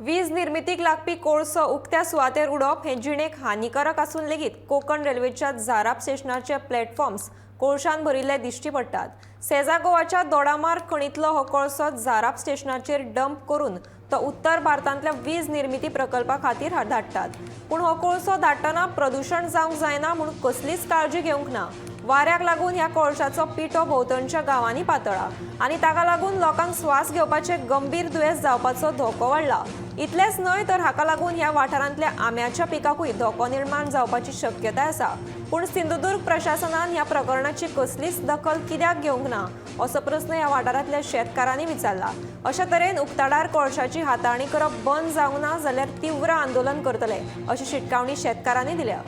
वीज निर्मितीक लागपी कोळसो उक्त्या सुवातेर उडोवप हें जिणेक हानिकारक आसून लेगीत कोकण रेल्वेच्या झाराप स्टेशनाचे प्लॅटफॉर्म्स कोळशान भरिल्ले दिश्टी पडटात. सेजा गोवाच्या दोडामार्ग खणींतलो हो कोळसो झाराप स्टेशनाचेर डंप करून तो उत्तर भारतांतल्या वीज निर्मिती प्रकल्पा खातीर धाडटात. पूण हो कोळसो धाडटना प्रदुशण जावंक जायना म्हूण कसलीच काळजी घेवंक ना. वाऱ्याक लागून ह्या कोळशाचो पिठो भोंवतणच्या गांवांनी पातळा आनी ताका लागून लोकांक स्वास घेवपाचे गंभीर दुयेंस जावपाचो धोको वाडला. इतलेंच न्हय, तर हाका लागून ह्या वाठारांतल्या आंब्याच्या पिकाकूय धोको निर्माण जावपाची शक्यताय आसा. पूण सिंधुदुर्ग प्रशासनान ह्या प्रकरणाची कसलीच दखल कित्याक घेवंक ना, असो प्रस्न ह्या वाठारांतल्या शेतकारांनी विचारला. अशा तरेन उक्ताडार कोळशाची हाताळणी करप बंद जावंक ना जाल्यार तीव्र आंदोलन करतले, अशी शिटकावणी शेतकारांनी दिल्या.